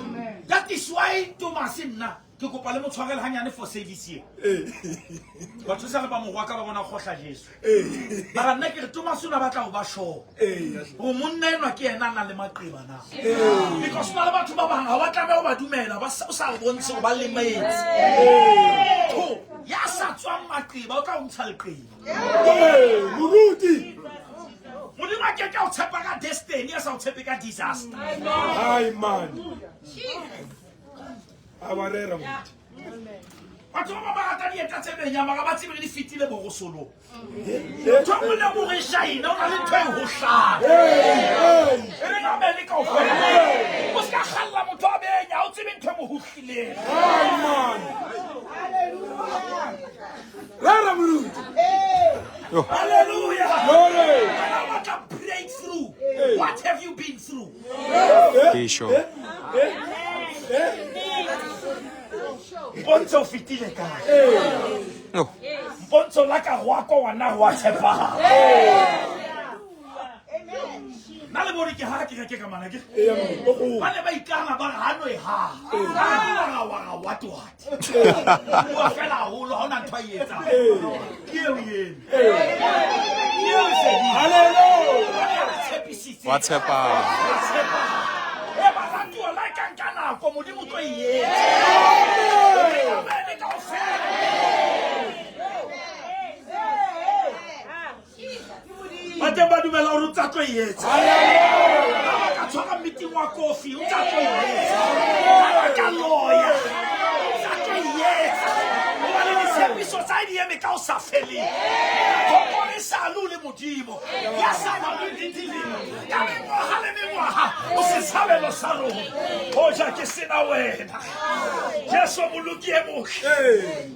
Speaker 1: That is why Thomas nna ke kopa le mo tshwarele hanyane for service e.
Speaker 2: Ee.
Speaker 1: Batho sa le ba morwa ka ba bona kgohla Jesu.
Speaker 2: Ee.
Speaker 1: Mara nna ke re Thomas o na batla ho ba sure.
Speaker 2: Ee.
Speaker 1: Hore monna enwa ke yena a nang le maqeba na. Because na le batho ba bang ha ba tlameha ho ba dumela ba sa o sa bontshe hore ba lemetse. Tho, ya sa tswang maqeba o tla o ntsha leqeba.
Speaker 2: Ee, moruti.
Speaker 1: Modimo a ke ke a o tshepa ka destiny, a sa o tshepe ka disaster.
Speaker 2: Ai man.
Speaker 3: Jesus.
Speaker 2: A ba rera moruti.
Speaker 1: Batho ba bang ba rata dieta tse benyang mara ba tsebe di fetile borosolong. Ntho e nngwe le e nngwe e shine, o na le ntho e hohlang.
Speaker 2: Ee.
Speaker 1: E re ngamele kaofela. O ska kgalla motho a benya, ha o tsebe ntho e mo hohlileng.
Speaker 2: Ai man. Rera moruti.
Speaker 1: Hallelujah.
Speaker 2: Glory.
Speaker 1: Wena o batla breakthrough. What have you been through?
Speaker 6: Bishop.
Speaker 1: Mpontshe o fetile kae? Mpontshe o la ka go akwa wa na wa tshepahala. Nna le bone ke ha ke reke ka mana ke.
Speaker 2: Eya moruti.
Speaker 1: Ba ne ba ikana ba re ha no e ha. Ga wa ga what what. Wa fela haholo ha ona ntho a e etsang. Ke eo e eme. Ke eo e fedile.
Speaker 2: Hallelujah.
Speaker 1: Ba ne a re tshepisitse.
Speaker 6: Wa tshepahala.
Speaker 1: Wa tshepahala. E baratuwa la ka nka nako Modimo o tlo e etsa. Amen kaofela. Ba teng ba dumela hore o tsa tlo e etsa. Ha ba ka tshwara meeting wa kofi, o tsa tlo e etsa. Ha ba ka loya, o tsa tlo e etsa. Hobane ditshepiso tsa hae di eme ka ho sa feleng. Thoko le sale o le Modimo ya sa balweng le dilemo. Ka mengwaha le mengwaha o setshabelo sa rona. Hoja ke sena wena. Jesu moloki e motle.
Speaker 2: Ee.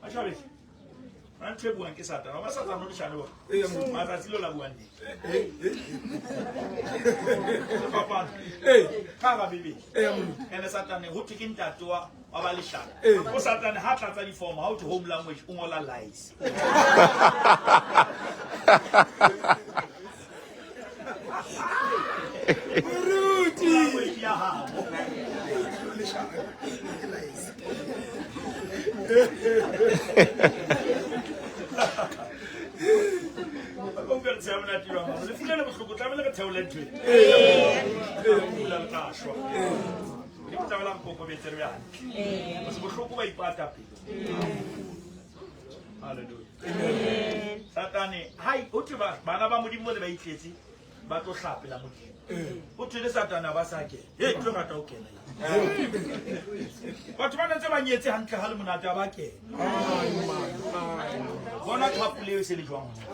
Speaker 1: Mashabedi. Wena ntho e buang ke Satane. Wa Satane o leshano wa.
Speaker 2: Eya, moruti.
Speaker 1: Matsatsi leo la buang nnete.
Speaker 2: Eh, eh,
Speaker 1: Sefapano.
Speaker 2: eh.
Speaker 1: Ka hara Bibele.
Speaker 2: Eya, moruti.
Speaker 1: Ene Satane ho thwe ke ntate wa wa ba leshano.
Speaker 2: Ee.
Speaker 1: O Satane ha tlatsa di-form ha o thwe home language o ngola lies.
Speaker 2: Moruti.
Speaker 1: Language ya habo. Ba utlwa re tsheha monate jwang, mama. Lefu le le bohloko tlamehile re theole ntho e. Kula re tla shwa. Modimo tlamehile a re kokobetse re be hantle. Hobane bohloko ba ipata pele. Hallelujah. Satane, hai, ho thwe bana ba Modimo le ba itletse ba tlo hlaha pela Modimo. Ho thwe le Satane ha ba sa kena. Hei, tlo rata ho kena. Batho ba ntse ba nyetse hantle ha le monate ha ba kena. Bona thapo leo e se le jwang hona.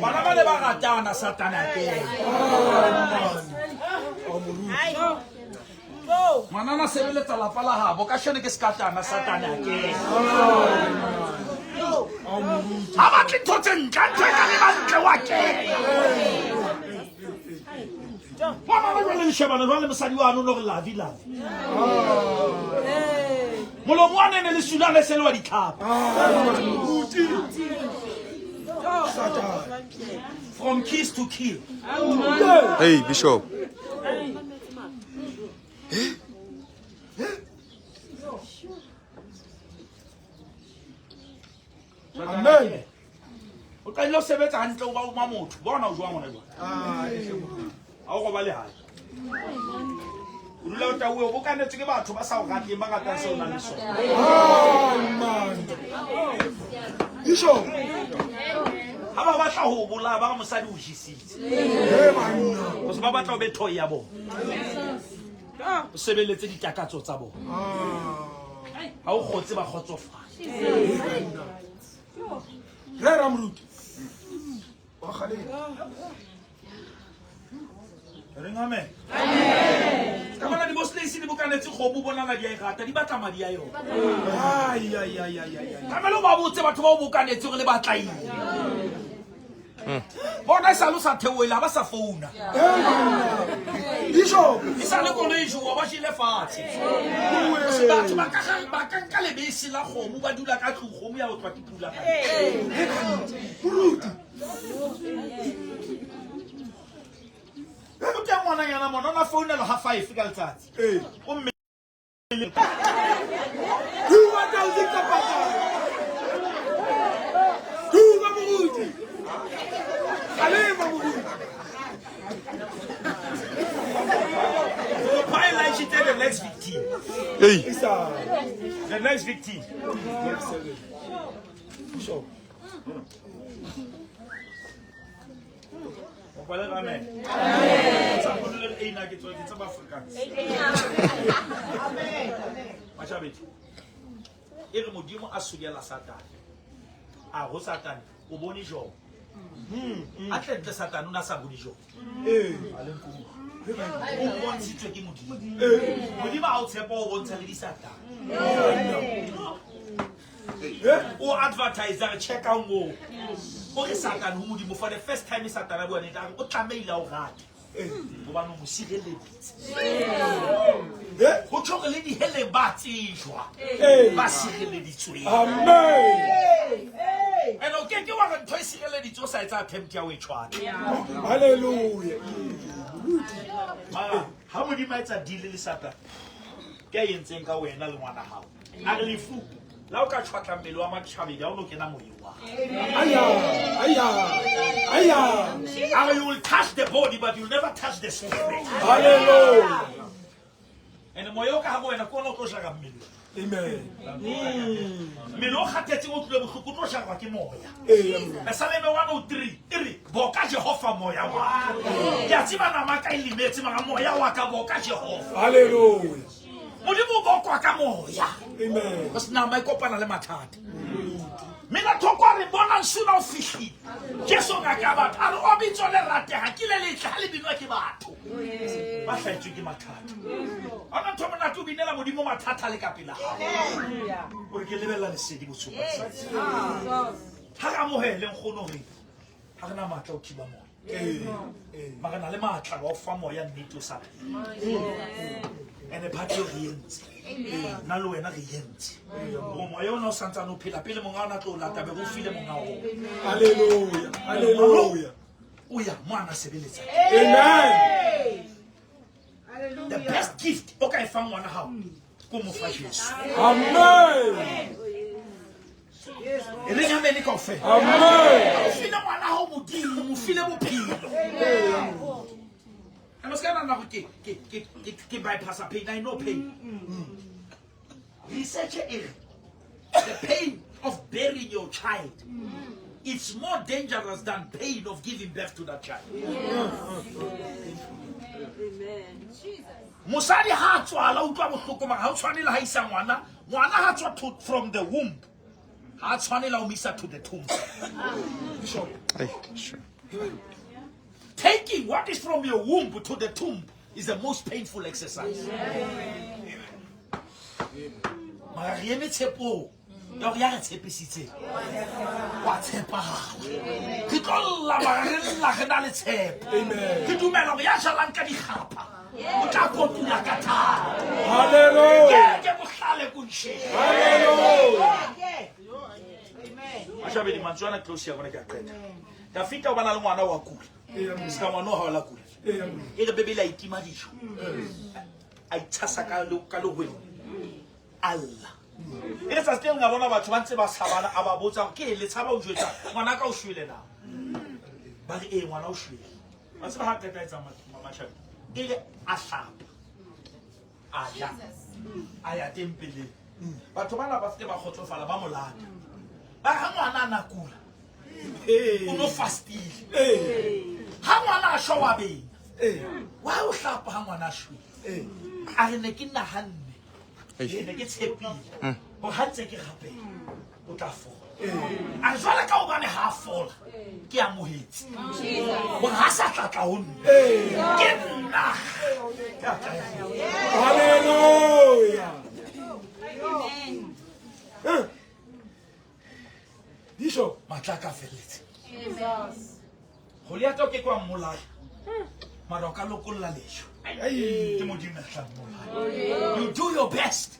Speaker 1: Bana ba ne ba ratana Satane a kena. Ngwanana sebeletsa lapa la habo ka shene ke sekatana Satane a kena. Ha batle ntho tse ntle, ntho e ka le ba ntle wa kena. Ngwanana jwale le shebana jwale mosadi wa no re lavi lavi. Molomo wa nene le sulane se le wa ditlhapa.
Speaker 2: Moruti. Satane.
Speaker 1: From kiss to kill.
Speaker 6: Hey, Bishop.
Speaker 2: Amen.
Speaker 1: O qadile ho sebetsa hantle o ba o ma motho. Bona o jwang hona jwale.
Speaker 2: Ah, ehle moruti.
Speaker 1: Ha o robale hae. O dula o tauwe o bokanetswe ke batho ba sa o rateng ba ratang seo o nang le sona.
Speaker 2: Ah, man. Bishop.
Speaker 1: Ha ba batla ho o bolaya ba re mosadi o jesitse.
Speaker 2: Eh, banna.
Speaker 1: Hobane ba batla o be thoyi ya bona. O sebeletse ditakatso tsa bona. Ha o kgotse ba kgotsofala.
Speaker 2: Rera moruti. Wa kgalema.
Speaker 1: Reng amen. Amen. Ka bona di-boss di bokanetse kgomo bonana di a e rata, di batla madi a yona.
Speaker 2: Ai ai ai ai ai.
Speaker 1: Tlamehile o ba botse batho ba o bokanetse hore le batla eng. Bona e sale o sa theohele ha ba sa founa.
Speaker 2: Bishop.
Speaker 1: E sale koloi e jowa ba jele fatshe. Batho ba ka ba ka nka lebese la kgomo ba dula ka tlung kgomo ya otlwa ke pula ka
Speaker 2: Moruti.
Speaker 1: O teng ngwananyana mona o na founelwa ha 5 ka letsatsi.
Speaker 2: Eh.
Speaker 1: O mme
Speaker 2: Tuba thousand tsa patala. Tuba moruti. Kgalema moruti.
Speaker 1: O phaelaishitse the next victim.
Speaker 6: Hey.
Speaker 2: Isa.
Speaker 1: The next victim.
Speaker 2: Bishop.
Speaker 1: O kwale amen. Amen. Tsa bolele eina ke tswa ke tseba Afrikaans. Amen. Mashabedi. E re Modimo a sokela Satane. A ho Satane o bone Job. A tle ntle Satane o na sa bone Job.
Speaker 2: Eh.
Speaker 1: A le nkutlwe. O bontshitswe ke Modimo. Modimo ha o tshepa o bontsha le disatane. O advertise re check out moo. O re Satane ho Modimo for the first time Satane a bua nnete a re o tlamehile a o rate. Hobane o mo sireleditse. Ho tjho hore le diheleng ba tsejwa. Ba sireleditsweng.
Speaker 2: Amen.
Speaker 1: And o keke wa re ntho e sireleditswe o sa etsa attempt ya ho e tshwara.
Speaker 2: Hallelujah.
Speaker 1: Mara ha Modimo a etsa deal le Satane, ke a entseng ka wena le ngwana hao. A re lefu la o ka tshwatla mmele wa matjhabedi ha o no kena moyeng wa hao.
Speaker 2: Aya, aya, aya.
Speaker 1: A re you will touch the body but you'll never touch the spirit.
Speaker 2: Hallelujah.
Speaker 1: And moya o ka hare ho wena ke ona o tlo jara mmele.
Speaker 2: Amen.
Speaker 1: Mmele o kgathetseng o tlile bohloko o tlo jarwa ke moya.
Speaker 2: Amen.
Speaker 1: Pesaleme 103 e re boka Jehova moya wa ka. Ke a tseba nama ka e lemetse mara moya wa ka boka Jehova.
Speaker 2: Hallelujah.
Speaker 1: Modimo o bokwa ka moya.
Speaker 2: Amen.
Speaker 1: Go se nama e kopana le mathata. Mina thoko a re bonang suna o fihlile. Jesu ngaka ya batho a re o bitso le ratega ke le letle ha le binwa ke batho. Ba hlahetswe ke mathata. Ona ntho monate o binela Modimo mathata le ka pela hao. O re ke lebelela lesedi botshong ba tsatsi. Ha re amohele nkgono hore ha re na matla ho thiba moya. Mara re na le matla wa ho fa moya nnete o sa phela. Ene part eo re entse. Nna le wena re entse. Hore moya ona o santsane o phela pele monga ona tlo o lata be re o file monga ona.
Speaker 2: Hallelujah. Hallelujah.
Speaker 1: O ya mo ana sebeletsa.
Speaker 2: Amen.
Speaker 1: The best gift o ka e fang ngwana hao ko mo fa Jesu.
Speaker 2: Amen.
Speaker 1: E reng amen kaofela.
Speaker 2: Amen.
Speaker 1: O file ngwana hao Modimo, mo file bophelo. And o ska nahana hore ke ke ke ke ke bypassa pain. I know pain. Research e re the pain of burying your child it's more dangerous than pain of giving birth to that child. Mosadi ha a tswala o utlwa bohloko mara ha o tshwane le ha isa ngwana. Ngwana ha tswa to, from the womb ha tshwane la o mo isa to the tomb.
Speaker 6: Hey, sure.
Speaker 1: Taking what is from your womb to the tomb is the most painful exercise. Mara re eme tshepong ya hore ya re tshepisitseng wa tshepahala. Re tlo lla mara re lla re na le tshepo. Re dumela hore ya jalang ka dikgapha o tla kotula ka thabo.
Speaker 2: Hallelujah.
Speaker 1: Ke ke bohlale konsheng.
Speaker 2: Hallelujah.
Speaker 1: Mashabedi mantswe ana ke tlo siya bona ke a qeta. Dafita o bana le ngwana wa kula. Seka ngwana o ha o la kula. E re Bebele a itima dijo. A itshasa ka le ka lehweng. A lla. E re tsatsi le leng a bona batho ba ntse ba tshabana a ba botsa hore ke eng le tshaba ho jwetsa ngwana ka o shwele na. Ba re ee ngwana o shwele. Wa tseba ha qeta etsa mashabi. E re a hlapa. A ja. A ya tempeleng. Batho bana ba seke ba kgotsofala ba mo lata. Ba re ha ngwana a na kula. O no fastile. Ha ngwana a shwa wa benya. Wa o hlapa ha ngwana a shwele. A re ne ke nahanne. Ke ne ke tshepile. Hore ha ntse ke rapela o tla fola. A re jwale ka hobane ha a fola ke amohetse. Hore ha sa tla tla ho nna. Ke nna. Ke a tla ya.
Speaker 2: Hallelujah. Bishop.
Speaker 1: Matla a ka felletse. Goliath o ke ke wa mmolaya. Mara o ka lokolla lejwe. Ke Modimo ya tla mmolaya. You do your best.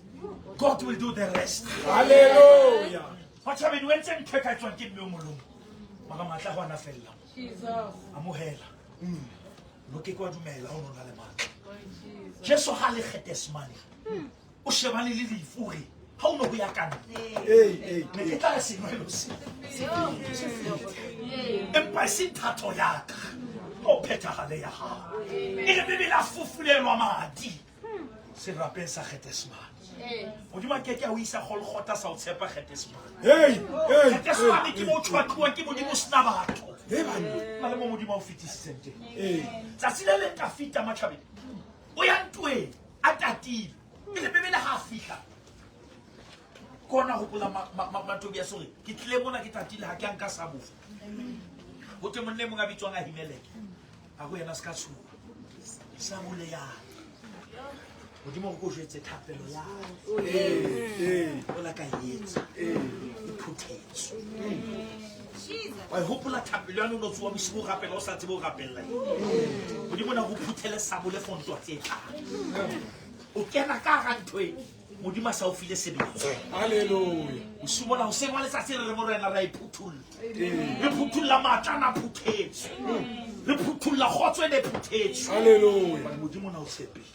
Speaker 1: God will do the rest.
Speaker 2: Hallelujah.
Speaker 1: Matjhabeng o entse ntho e ka etswang ke mme o molomo. Mara matla a ho ana fella. Amohela. No ke ke wa dumela ho no na le matla. Jesu ha le Getsemane. O shebane le lefu hore ha o no ho ya ka nna. Ne ke tla re senwelo se. Se fete. Empa e seng thato ya ka. Ho phethahale ya hao. E re Bibele a fufulelwa madi. Serapeng sa Getsemane. Modimo a ke ke a o isa Golgotha sa o tshepa Getsemane.
Speaker 2: Hey, hey.
Speaker 1: Getsemane ke mo o tjhwatluwang ke Modimo o sena batho.
Speaker 2: Hey, banna.
Speaker 1: Na le mo Modimo a o fetisitseng teng.
Speaker 2: Ee.
Speaker 1: Tsatsi le leng Dafita matjhabeng o ya ntweng a tatile. Pele Bibele ha a fihla ke ona hopola Matobias hore ke tlile mona ke tatile ha ke a nka sabole. Ho thwe monna e mong a bitswang Ahimeleke. A ho yena se ka tshoha. Sabole ya. Modimo o re ko jwetse thapelo ya. O la ka e etsa. E phuthetswe. Wa e hopola thapelo yane o no tsoha bosibu o rapela o sa tsebe o rapella eng. Modimo o na go phuthele sabole for ntwa tse tlang. O kena ka hara ntho e Modimo a sa o file sebetsa.
Speaker 2: Hallelujah.
Speaker 1: Bosiu bona hoseng wa letsatsi re re Morena re a iphuthulla. Re phuthulla matla a na phuthetswe. Re phuthulla kgotso e ne phuthetswe.
Speaker 2: Hallelujah.
Speaker 1: Hobane Modimo o na o tshepile.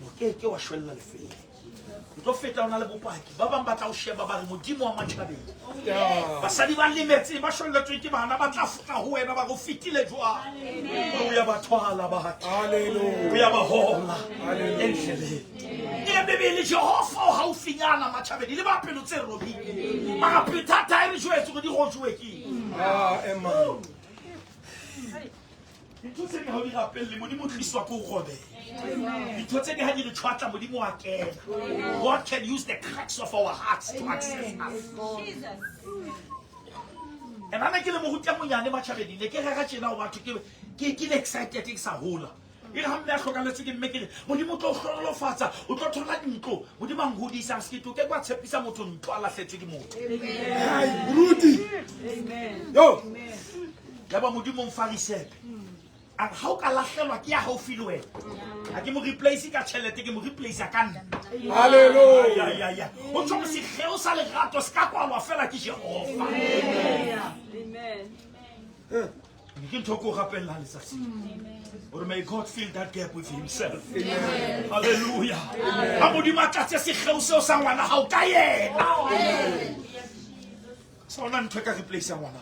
Speaker 1: O ke ke wa shwella lefeela. O tlo feta o na le bopaki. Ba bang ba tla o sheba ba re Modimo wa matjhabeng. Basadi ba lemetseng ba shwelletsweng ke bana ba tla fotla ho wena ba re o fetile jwang. O ya ba thwala batho.
Speaker 2: Hallelujah.
Speaker 1: O ya ba hola endleleng. E Bibele Jehova o haufinyana matjhabeng le ba pelo tse robile. Mara thata e re jwetse hore di rojuwe ke eng.
Speaker 2: Ah, amen.
Speaker 1: Dintho tse ding ha o di rapelle Modimo o tliswa ke ho robela. Dintho tse ding ha di re tjhwatla Modimo wa kena. God can use the cracks of our hearts to access us. And ha ne ke le moruti a monyane matjhabeng ne ke rera tjena ho batho ke ke le excited ke sa hola. E re ha mme a hlokaletswe ke mme ke re Modimo o tlo o hlohonolofatsa, o tlo thola ntlo. Modimo a nhodisa, a se ke ke kwa tshepisa motho ntlo a lahletswe ke motho.
Speaker 2: Ai, moruti. Yo.
Speaker 1: Yaba Modimo o mfa risepe. A re ha o ka lahlelwa ke ya haufi le wena. Ha ke mo replace ka tjhelete, ke mo replace ka nna.
Speaker 2: Hallelujah.
Speaker 1: Ya, ya, ya. Ho tjho hore sekgeo sa lerato se ka kwalwa fela ke Jehova.
Speaker 4: Amen.
Speaker 1: Ke ntho e ke o rapellang letsatsi. Hore may God fill that gap with himself. Hallelujah. Ha Modimo a tlatse sekgeo seo sa ngwana hao ka yena. Sa hona ntho e ka replace ngwana.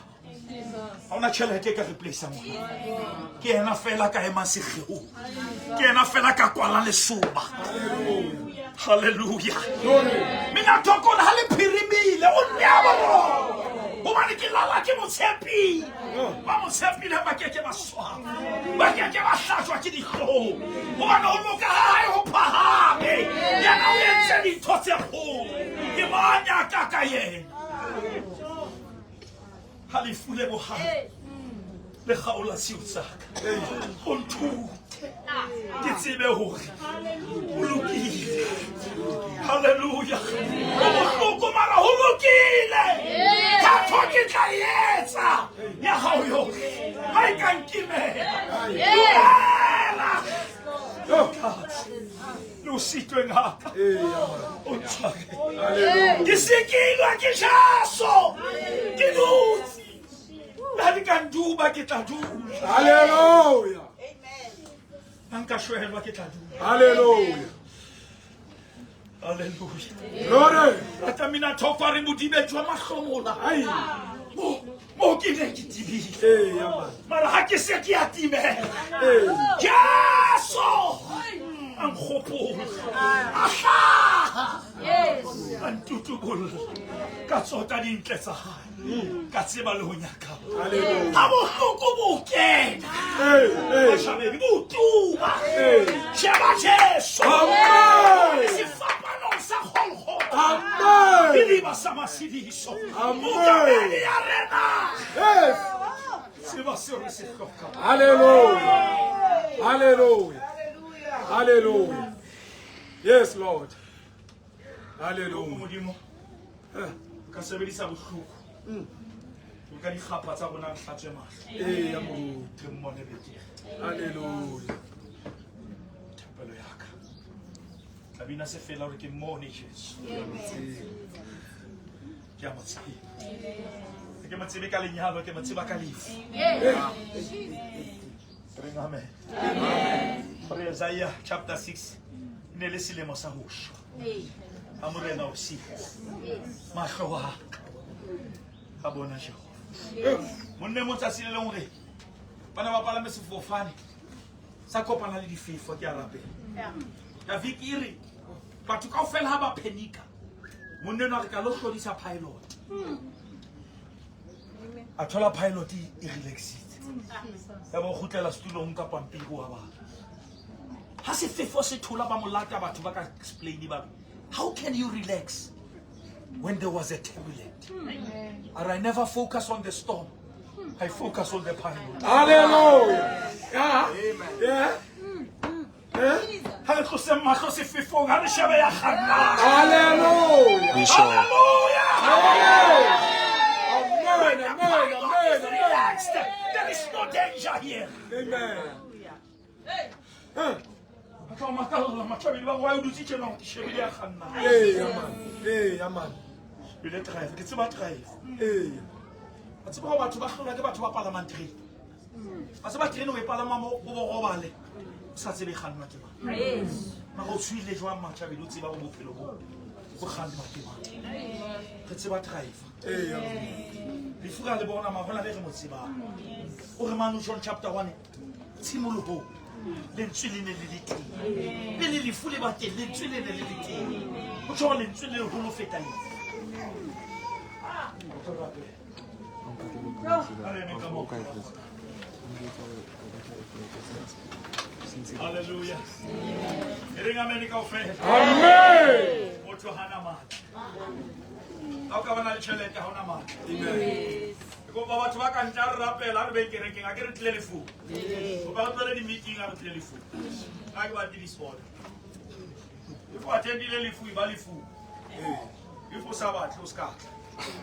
Speaker 1: Ha hona tjhelete e ka replace ngwana. Ke yena fela ka emang sekgeong. Ke yena fela ka kwala lesoba. Hallelujah. Mina thoko ha le phirimile o nne a boroko. Hobane ke lala ke mo tshepile. Ba mo tshepile ba ke ke ba swaba. Ba ke ke ba hlajwa ke dihlong. Hobane ho loka ha hae ho phahame. Yena o entse dintho tse kgolo. Ke mang ya ka ka yena? Ha lefu le bohale le kgaola sio sa ka. O nthute ke tsebe hore o lokile. Hallelujah. Ho bohloko mara ho lokile. Thato ke tla e etsa ya hao yohle. Ha e ka nkimela. Dumela. Le o sitweng ha ka. O ntshware. Ke sikilwa ke Jesu. Ke dutse. Le ha di ka nduba ke tla dula.
Speaker 2: Hallelujah.
Speaker 1: Ha nka shwelwa ke tla dula.
Speaker 2: Hallelujah.
Speaker 1: Hallelujah.
Speaker 2: Glory.
Speaker 1: Rata mina thoko a re modibe jwa mahlomola.
Speaker 2: Ai.
Speaker 1: Mo ke ne ke tibile.
Speaker 2: Ee, ya man.
Speaker 1: Mara ha ke se ke a timela.
Speaker 2: Ee.
Speaker 1: Jesu a nkgopola. A hlaha. A ntutubolla. Ka tsota dintle tsa hae. Ka tseba le ho nyaka.
Speaker 2: Hallelujah.
Speaker 1: Ha bohloko bo kena.
Speaker 2: Ee, ee.
Speaker 1: Mashabedi bo tuba.
Speaker 2: Ee.
Speaker 1: Sheba Jesu.
Speaker 2: Amen.
Speaker 1: Sefapanong sa Golgotha.
Speaker 2: Amen.
Speaker 1: Didiba sa masediso.
Speaker 2: Amen.
Speaker 1: Mokamedi ya rena.
Speaker 2: Yes.
Speaker 1: Tseba seo re se hlokang.
Speaker 2: Hallelujah. Hallelujah. Hallelujah. Yes, Lord. Hallelujah.
Speaker 1: Modimo ka sebedisa bohloko. Ka dikgapha tsa rona re hlatswe mahlo.
Speaker 2: Ee, ya moruti.
Speaker 1: Re mmone betere.
Speaker 2: Hallelujah.
Speaker 1: Thapelo ya ka. Tla bina se fela hore ke mmone Jesu. Ke a mo tseba. Ha ke mo tsebe ka lenyalo, ke mo tseba ka lefu. Reng amen. Hore Isaiah chapter 6 e ne le selemo sa ho shwa. Ha Morena o siya. Mahlo a ka a bona Jehova. Monne mo tsatsi le leng hore ba ne ba palame sefofane sa kopana le difefo, ke a rapela. David e re batho kaofela ha ba phenika, monna enwa re ka lo hlodisa pilot. A thola pilot e relaxitse. Ya ba o kgutlela setulong ka pampiri wa bala. Ha sefefo se thola ba mo lata, batho ba ka explain ba re, how can you relax when there was a turbulent? And I never focus on the storm. I focus on the pilot.
Speaker 2: Hallelujah. Yeah. Yeah. Yeah.
Speaker 1: Ha re tloseng mahlo sefefong, ha re shebe ya kgannang.
Speaker 2: Hallelujah.
Speaker 6: Bishop.
Speaker 1: Hallelujah.
Speaker 2: Amen.
Speaker 1: The
Speaker 2: Amen.
Speaker 1: pilot is
Speaker 2: Amen.
Speaker 1: relaxed. There is no danger here.
Speaker 2: Amen. Huh.
Speaker 1: Ba tla o makalla, matjhabedi ba re, why o dutse tjena? Ke shebile ya kgannang.
Speaker 2: Ee, ya man. Ee, ya man.
Speaker 1: Shebile driver, ke tseba driver.
Speaker 2: Ee.
Speaker 1: Wa tseba hore batho ba hlolwa ke batho ba palamang terene. Wa tseba terene o e palama mo, o bo robale, o sa tsebe e kgannwa ke mang. Mara o tshohile jwang matjhabedi, o tseba hore bophelo bo bo kgannwa ke mang. Re tseba driver.
Speaker 2: Ee, ya man.
Speaker 1: Lefu ra le bona, mara hona le re mo tsebang. O re mane ho John chapter 1, tshimolohong, lentswe le ne le le teng. Pele lefu le ba teng, lentswe le ne le le teng. Ho tjho hore lentswe le leholo ho feta lefu. Hallelujah. E reng amen kaofela.
Speaker 2: Amen.
Speaker 1: Motho hana matla. Ha o ka ba na le tjhelete, ha ona matla.
Speaker 2: Amen.
Speaker 1: Ke kopa batho ba ka ntle a re rapela, a re beng kerekeng, a ke re tlile lefung. Kopa re tlohele di-meeting, a re tlile lefung. A ke batle disorder. If o attendile lefu, e ba lefung. If o sa batle, o ska tla.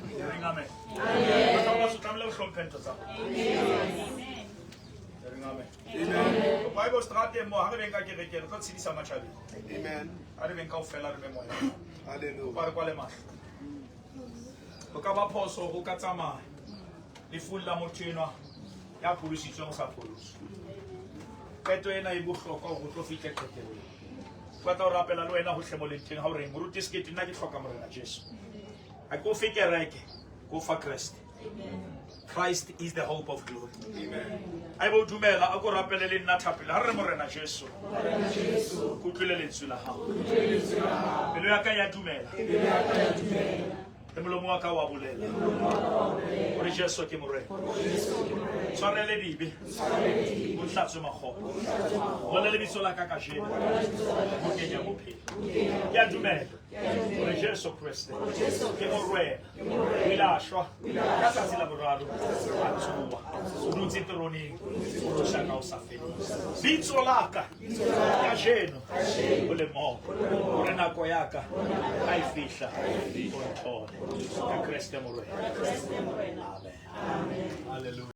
Speaker 1: Ke reng amen. Batho ba batsho tlamehile o hlomphe ntho tsa bona. Ke reng amen. Kopa ebe o strateng moo, ha re beng ka kerekeng, re tlo tshedisa matjhabeng.
Speaker 2: Amen.
Speaker 1: A re beng kaofela re be moya.
Speaker 2: Hallelujah.
Speaker 1: Kopa re kwale mahlo. Ho ka ba phoso ho ka tsamaya lefung la motho enwa ya pholositsweng o sa pholoswa. Qeto ena e bohlokwa hore o tlo fihle qetellong. Ke batla ho rapela le wena hohle mo leng teng ha o reng moruti Sekete nna ke hloka Morena Jesu. Ha ke o fe kereke, ke o fa Kreste. Christ is the hope of glory. Ae bo dumela a ko rapele le nna thapelo. Ha re re Morena Jesu. Ke utlwile lentswe la hao. Pelo ya ka ya dumela. Le molomo wa ka wa bolela. Hore Jesu ke Morena. Tshwarele dibe. O nhlatswe makgopo. Ngola lebitso la ka kajeno. Bukeng ya bophelo. Ke a dumela hore Jesu Kreste ke Morena. O ile a shwa ka tsatsi la boraro, a tsoha. O dutse teroneng, o busa ka ho sa feleng. Bitso la ka kajeno o le moo, hore nako ya ka ha e fihla, o nthole. Ka Kreste Morena. Amen. Hallelujah.